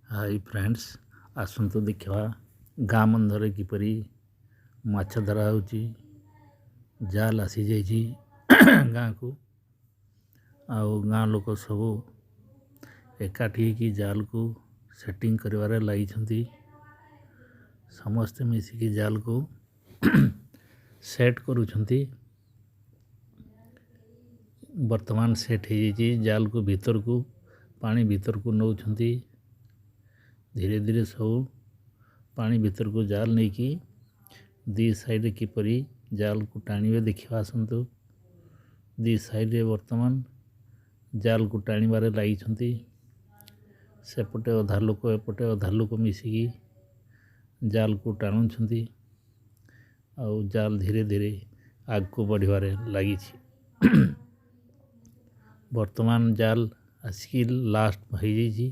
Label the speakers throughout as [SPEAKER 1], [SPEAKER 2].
[SPEAKER 1] High friends, ଆସନ୍ତୁ ଦେଖିବା ଗାଁ ବନ୍ଧରେ କିପରି ମାଛ ଧରା ହେଉଛି। ଜାଲ ଆସିଯାଇଛି ଗାଁକୁ, ଆଉ ଗାଁ ଲୋକ ସବୁ ଏକାଠି ହେଇକି ଜାଲକୁ ସେଟିଂ କରିବାରେ ଲାଗିଛନ୍ତି। ସମସ୍ତେ ମିଶିକି ଜାଲକୁ ସେଟ୍ କରୁଛନ୍ତି। ବର୍ତ୍ତମାନ ସେଟ୍ ହେଇଯାଇଛି। ଜାଲକୁ ଭିତରକୁ, ପାଣି ଭିତରକୁ ନେଉଛନ୍ତି। ଧୀରେ ଧୀରେ ସବୁ ପାଣି ଭିତରକୁ ଜାଲ ନେଇକି ଦୁଇ ସାଇଡ଼ରେ କିପରି ଜାଲକୁ ଟାଣିବେ ଦେଖିବା ଆସନ୍ତୁ। ଦୁଇ ସାଇଡ଼ରେ ବର୍ତ୍ତମାନ ଜାଲକୁ ଟାଣିବାରେ ଲାଗିଛନ୍ତି। ସେପଟେ ଅଧା ଲୋକ, ଏପଟେ ଅଧା ଲୋକ ମିଶିକି ଜାଲକୁ ଟାଣୁଛନ୍ତି, ଆଉ ଜାଲ ଧୀରେ ଧୀରେ ଆଗକୁ ବଢ଼ିବାରେ ଲାଗିଛି। ବର୍ତ୍ତମାନ ଜାଲ ଆସିକି ଲାଷ୍ଟ ହେଇଯାଇଛି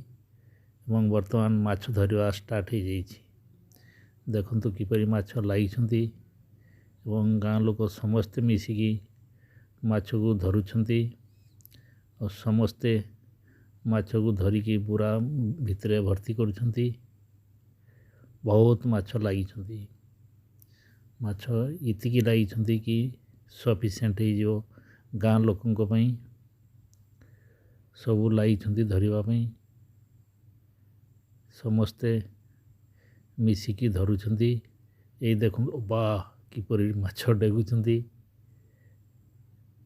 [SPEAKER 1] ଏବଂ ବର୍ତ୍ତମାନ ମାଛ ଧରିବା ଷ୍ଟାର୍ଟ ହେଇଯାଇଛି। ଦେଖନ୍ତୁ କିପରି ମାଛ ଲାଗିଛନ୍ତି ଏବଂ ଗାଁ ଲୋକ ସମସ୍ତେ ମିଶିକି ମାଛକୁ ଧରୁଛନ୍ତି, ଆଉ ସମସ୍ତେ ମାଛକୁ ଧରିକି ବୁରା ଭିତରେ ଭର୍ତ୍ତି କରୁଛନ୍ତି। ବହୁତ ମାଛ ଲାଗିଛନ୍ତି। ମାଛ ଏତିକି ଲାଗିଛନ୍ତି କି ସଫିସିଏଣ୍ଟ ହେଇଯିବ ଗାଁ ଲୋକଙ୍କ ପାଇଁ। ସବୁ ଲାଗିଛନ୍ତି ଧରିବା ପାଇଁ, ସମସ୍ତେ ମିଶିକି ଧରୁଛନ୍ତି। ଏଇ ଦେଖନ୍ତୁ, ବା କିପରି ମାଛ ଡେଗୁଛନ୍ତି!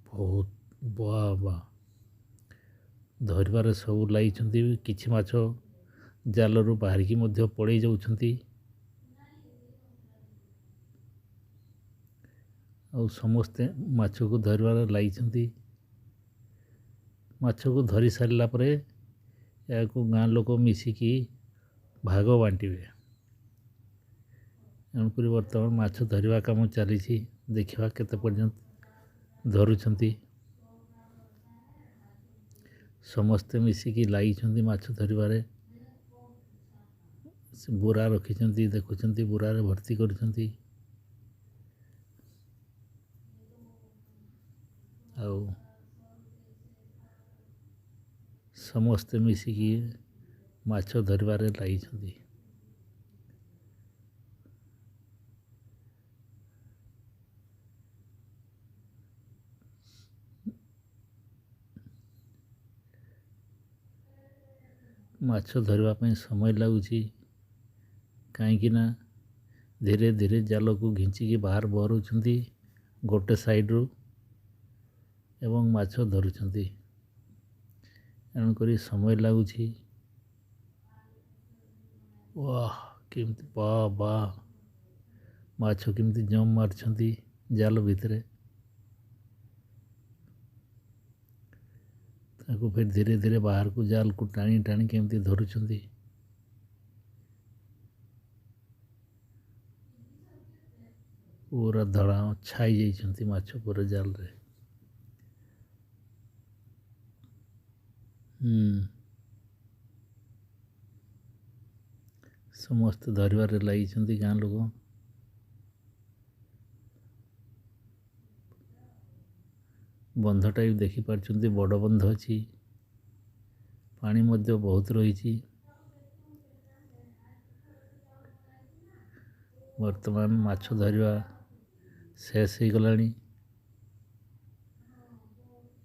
[SPEAKER 1] ବହୁତ ବା ବା, ଧରିବାରେ ସବୁ ଲାଗିଛନ୍ତି। କିଛି ମାଛ ଜାଲରୁ ବାହାରିକି ମଧ୍ୟ ପଳେଇ ଯାଉଛନ୍ତି, ଆଉ ସମସ୍ତେ ମାଛକୁ ଧରିବାରେ ଲାଗିଛନ୍ତି। ମାଛକୁ ଧରି ସାରିଲା ପରେ ଏହାକୁ ଗାଁ ଲୋକ ମିଶିକି ଭାଗ ବାଣ୍ଟିବେ। ତେଣୁକରି ବର୍ତ୍ତମାନ ମାଛ ଧରିବା କାମ ଚାଲିଛି। ଦେଖିବା କେତେ ପର୍ଯ୍ୟନ୍ତ ଧରୁଛନ୍ତି। ସମସ୍ତେ ମିଶିକି ଲାଗିଛନ୍ତି ମାଛ ଧରିବାରେ। ବୁରା ରଖିଛନ୍ତି, ଦେଖୁଛନ୍ତି, ବୁରାରେ ଭର୍ତ୍ତି କରୁଛନ୍ତି। ଆଉ ସମସ୍ତେ ମିଶିକି ମାଛ ଧରିବାରେ ଲାଗିଛନ୍ତି। ମାଛ ଧରିବା ପାଇଁ ସମୟ ଲାଗୁଛି, କାହିଁକିନା ଧୀରେ ଧୀରେ ଜାଲକୁ ଘିଞ୍ଚିକି ବାହାର ବାହାରୁଛନ୍ତି ଗୋଟେ ସାଇଡ଼ରୁ ଏବଂ ମାଛ ଧରୁଛନ୍ତି। ତେଣୁକରି ସମୟ ଲାଗୁଛି। ୱାହ, କେମିତି ବା ବା, ମାଛ କେମିତି ଜମ୍ପ ମାରୁଛନ୍ତି ଜାଲ ଭିତରେ! ତାକୁ ଫେର ଧୀରେ ଧୀରେ ବାହାରକୁ ଜାଲକୁ ଟାଣି ଟାଣି କେମିତି ଧରୁଛନ୍ତି। ପୁରା ଧଳା ଛାଇ ଯାଇଛନ୍ତି ମାଛ ପୁରା ଜାଲରେ। ସମସ୍ତେ ଧରିବାରେ ଲାଗିଛନ୍ତି ଗାଁ ଲୋକ। ବନ୍ଧଟା ବି ଦେଖିପାରୁଛନ୍ତି, ବଡ଼ ବନ୍ଧ ଅଛି, ପାଣି ମଧ୍ୟ ବହୁତ ରହିଛି। ବର୍ତ୍ତମାନ ମାଛ ଧରିବା ଶେଷ ହେଇଗଲାଣି।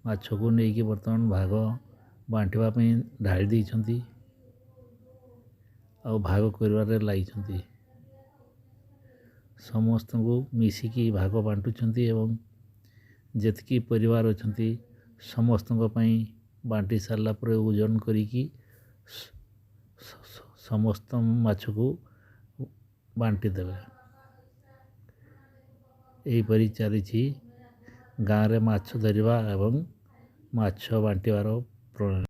[SPEAKER 1] ମାଛକୁ ନେଇକି ବର୍ତ୍ତମାନ ଭାଗ ବାଣ୍ଟିବା ପାଇଁ ଢାଳି ଦେଇଛନ୍ତି, ଆଉ ଭାଗ କରିବାରେ ଲାଗିଛନ୍ତି। ସମସ୍ତଙ୍କୁ ମିଶିକି ଭାଗ ବାଣ୍ଟୁଛନ୍ତି ଏବଂ ଯେତିକି ପରିବାର ଅଛନ୍ତି ସମସ୍ତଙ୍କ ପାଇଁ ବାଣ୍ଟି ସାରିଲା ପରେ ଓଜନ କରିକି ସମସ୍ତ ମାଛକୁ ବାଣ୍ଟି ଦେବେ। ଏହିପରି ଚାଲିଛି ଗାଁରେ ମାଛ ଧରିବା ଏବଂ ମାଛ ବାଣ୍ଟିବାର ପ୍ରଣାଳୀ।